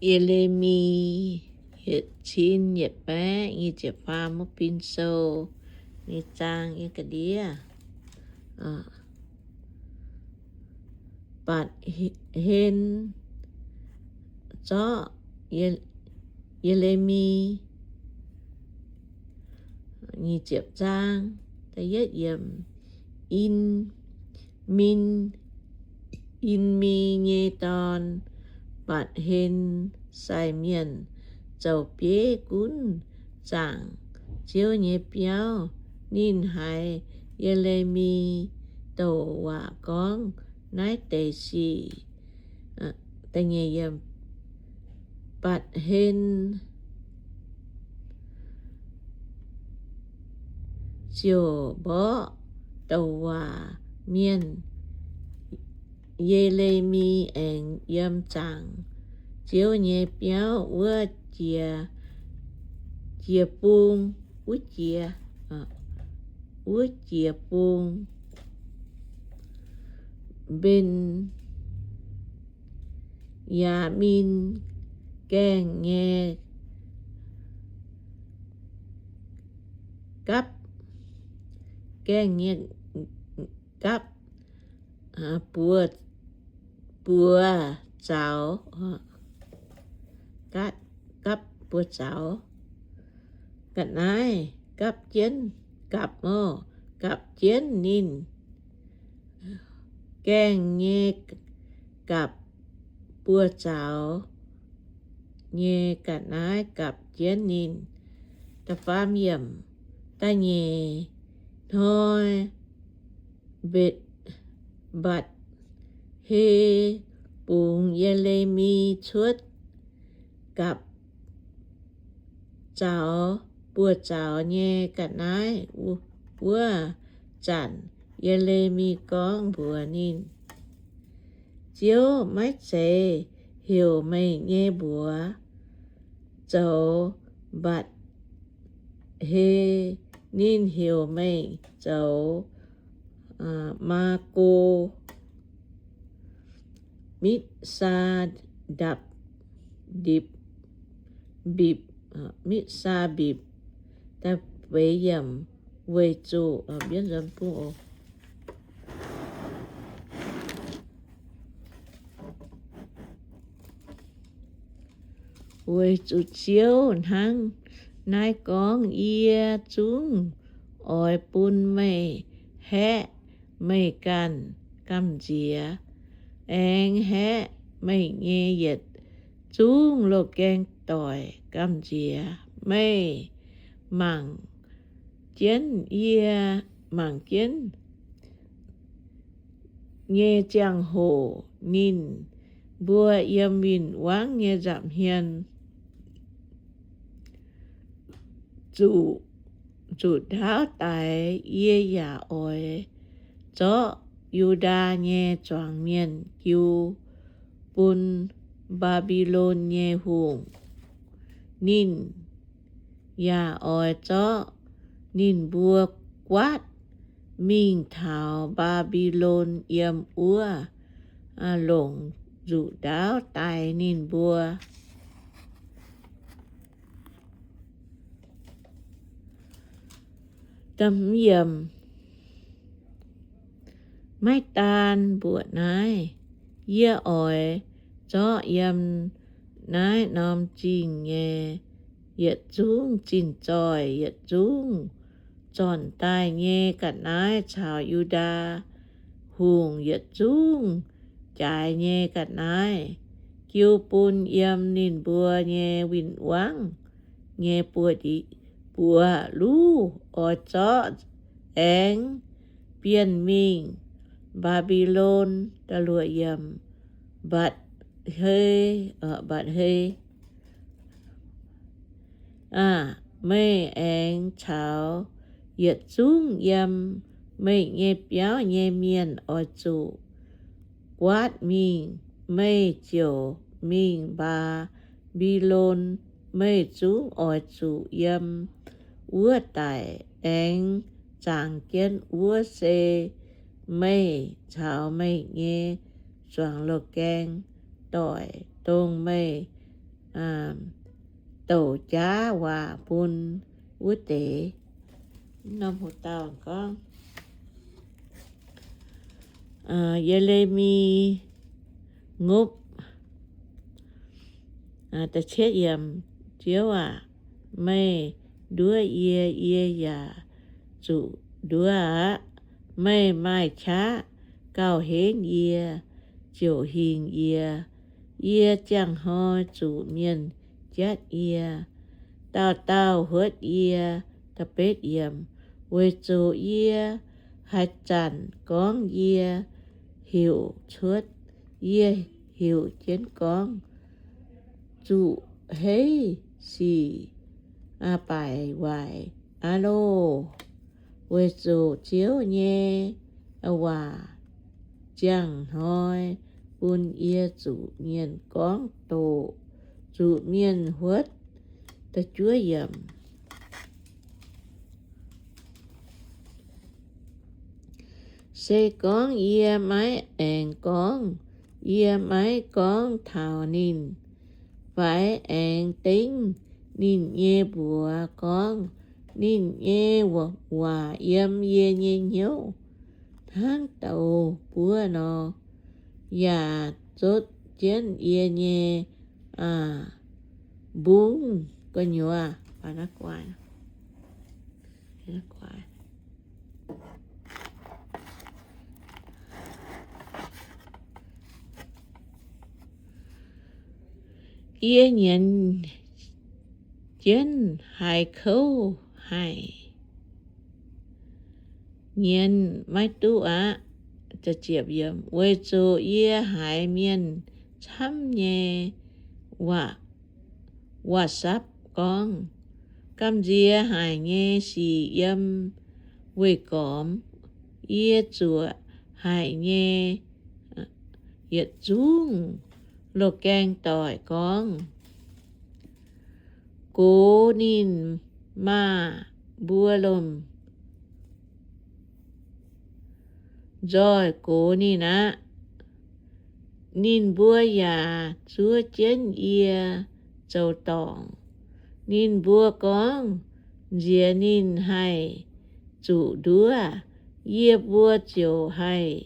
Ye^le^mi yietc cin yietc baeqv nyic ziepc faam wuov bin sou nyei zaang nyei ga'ndiev. Mbatc^hen zorqv Ye^le^mi. Nyic ziepc zaang, da'yietv yiemc, In, Min, In^mi nyei dorn, Mbatc^hen, sai mienh, zoux bieiv gunv zaangc Ziouv nyei biauv. Ninh haiz Ye^le^mi douc waac gorngv naaiv deix sic. Mbatc^hen ziouc mborqv douc waac mienh, Ye^le^mi aengx yiem zaangc Ziouv nyei biauv wuov jiex, jiex bung, wuov jiex, wuov jiex bung. Mben yaa^min gaengh nyei gapv, gaengh nyei gapv, buoz, buoz zaux, gapv buoz zaux. Ga'naaiv gapv jienv, gapv, gapv jienv ninh gaengh nyei gapv buoz zaux nyei ga'naaiv gapv jienv ninh. Da'faam yiemc, da'nyeic hnoi, Mbatc, Mbatc^he bungx Ye^le^mi cuotv gapv zaux, buoz zaux nyei ga'naaiv wuov zanc, Ye^le^mi gorngv mbuox ninh, Ziouv maiv zeiz heuc meih nyei mbuox zoux Mbatc^he. Ninh heuc meih zoux Maako, Mitv^saa^ndapc, Ndipc, Mbipc, Mitv^saa^mbipc. Da'feix yiemc, weic zuqc, weic zuqc Ziouv hnangv naaiv gorngv, Yie zungv oix bun meih haeqv meih ganh gamh nziex, aengx haeqv meih nyei yietc zungv loz-gaeng doic gamh nziex. Meih mangc jienv, yie mangc jienv nyei ziangh hoc ninh mbuo yiem win-wangv nyei nza'hmien zuqc, zuqc ndaauv daix. Yie yaac oix zorqv Yu^ndaa nyei zuangx mienh jiu bun Mbaa^mbi^lon nyei hungh. Ninh yaac oix zorqv ninh mbuo guaatv mingh taux Mbaa^mbi^lon, yiem wuov longc nzuqc ndaauv daix ninh mbuo. Maiv daan mbuoqc naaiv, yie oix zorqv yiem naaiv norm zingh nyei yietc zungv zinh zoih, yietc zungv zornc daaih nyei ga'naaiv caux Yu^ndaa hungh yietc zungv jaaix nyei ga'naaiv jiu bun yiem ninh mbuo nyei win-wangv nyei buoz, buoz luv. Oix zorqv aengx bienh mingh Mbaa^mbi^lon. Mbatc hei, mbatc hei, aa, meih aengx caux yietc zungv yiem meih nyei biauv nyei mienh oix zuqc guaatv mingh. Meih ziouc mingh Mbaa^mbi^lon. Meih zungv oix zuqc yiem wuov daic aengx zangx jienv. Wuov se meih caux meih nyei zuangx loz-gaeng doic, dongh meih douc jaav waac bun wuov deix. Norm hoc dauh gorngv, Ye^le^mi ngopv. Ziouv aac, meih nduov yie, yie yaac zuqc nduov aqv. Meih maaih qaqv gauh henv yie, ziouc hingh yie. Yie ziangh hnoi zuqc mienh jatv yie, dauh dauh huotv yie. Weic zuqc yie haaix zanc gorngv yie heuc cuotv, yie heuc jienv gorngv, zuqc heiv sic baaic waaic aqv loh. Weic zuqc Ziouv nyei waac ziangh hnoi bun yie zuqc mienh gorngv doqc, zuqc mienh huotv. Se gorngv yie maiv aengx gorngv, yie maiv gorngv taux ninh, fai aengx dengv ninh nyei mbuox gorngv, ninh nyei waac yiem yie nyei hnyouv hnangv douz buov nor, yaac zotv jienv yie nyei mbungv gu'nyuoz. Yie nyienz jienv haiz kouv haic, nyienz maiv duqv aqv. Weic zuqc yie haiz mienh camv nyei waac, waac-sapv gorngv, gamh nziex haic nyei sic yiem weih gormx. Yie zuoqc haic nyei yietc zungv loz-gaeng doic gorngv, gox ninh maah! Mbuo lomh nzoih gox ninh aqv. Ninh mbuo yaac zuov jienv yie zoux dorngc. Ninh mbuo gorngv, nziex ninh haih zuqc nduov, yie mbuo ziouc haih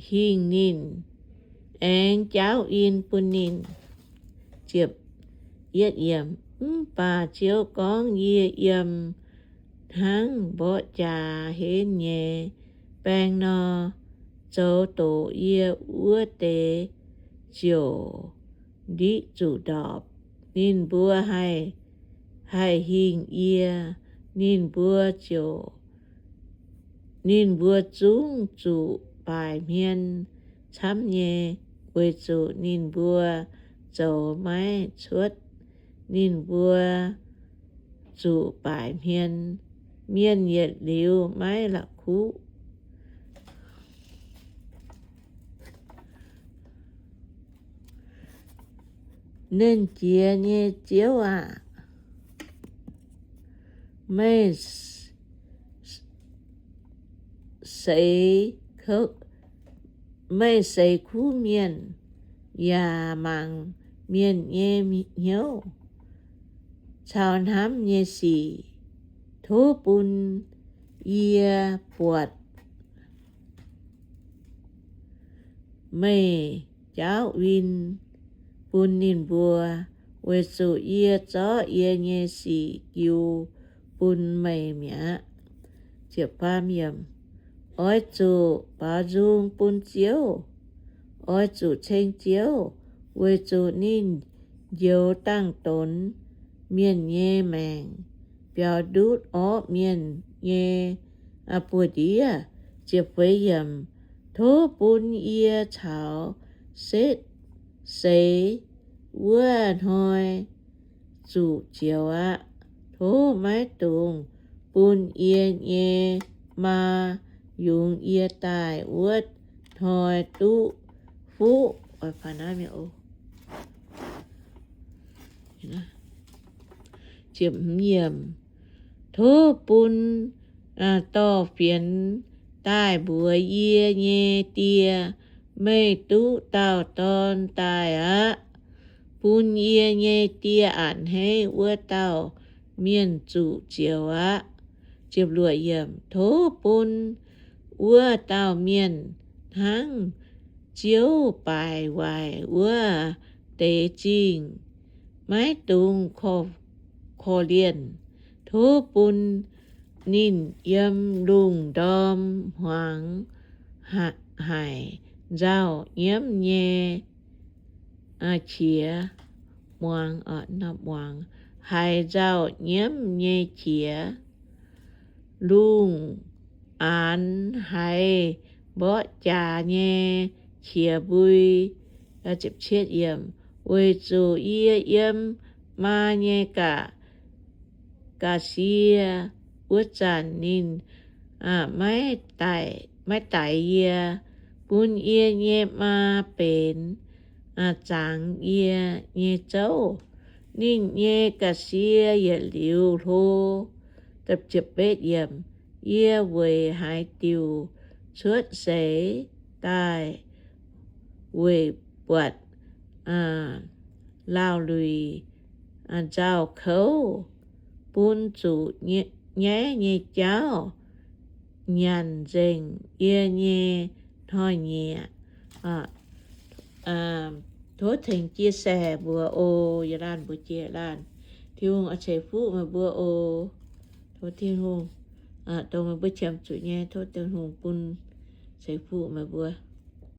hingh ninh, aengx jaauv win bun ninh. Mv baac Ziouv gorngv, yie yiem hnangv mborqv jaax henv nyei baeng nor. Zoux doqc yie wuov deix ziouc ndiqv zuqc ndorpc. Ninh mbuo haih, haih hingh yie, ninh mbuo ziouc, ninh mbuo zungv zuqc baaic hmien camv nyei, weic zuqc ninh mbuo zoux maiv cuotv. Ninh mbuo zuqc baaic hmien, mienh yietc liuz maiv la'kuqv. Nernh Jiex nyei Ziouv aah! Meih seix, meih seix kuv mienh yaac mangc mienh nyei hnyouv caux hnamv nyei sic. Tov bun yie buatc meih jaauv win bun ninh mbuo, weic zuqc yie zorqv yie nyei sic jiu bun meih mi'aqv. Oix zuqc baaux nzung bun Ziouv. Oix zuqc ceng Ziouv, weic zuqc ninh njoux dangh donx mienh nyei maengc, biaux ndutv orqv mienh nyei buoz-ndiev. Tov bun yie caux setv seix wuov hnoi zuqc zioux aqv. Tov maiv dungx bun yie nyei maa yungz yie daaih wuov hnoi duqv fuqv. Tov bun dorh fienx daaih mbuox yie nyei die, meih duqv dauh dorn daaih aqv. bun yie nyei die a'hneiv wuov dauh mienh zuqc zioux aqv. Tov bun wuov dauh mienh hnangv ziouv baaix waaic wuov deix zingh, maiv dungx korv-lienh. Tov bun ninh yiem lungh ndorm hmuangx haic nzauh nyiemv nyei qiex, muangx, muangx, haiz nzauh nyiemv nyei qiex, lungh aanx haiz mborqv jaax nyei qiex mbui. Weic zuqc yie yiem maa nyei ga'sie wuov zanc ninh maiv daix yie, bun yie nyei maa benx zangx yie nyei zouv. Ninh nyei ga'sie yietc liuz hlo. Yie weic haaix diuc cuotv seix daaih? Weic buatc laauh luic nzauh kouv, bun zuqc nyaiv nyei jauv nyanc nzengc yie nyei hnoi-nyieqc. Tov tengx chia sẻ mbuox oc. Yie laanh mbuox jiex laanh. Tin-Hungh oix ceix fuqv meih mbuo oc. Tov Tin-Hungh, dongh meih mbuo qiemx zuqc nyei, tov Tin-Hungh bun ceix fuqv meih mbuo.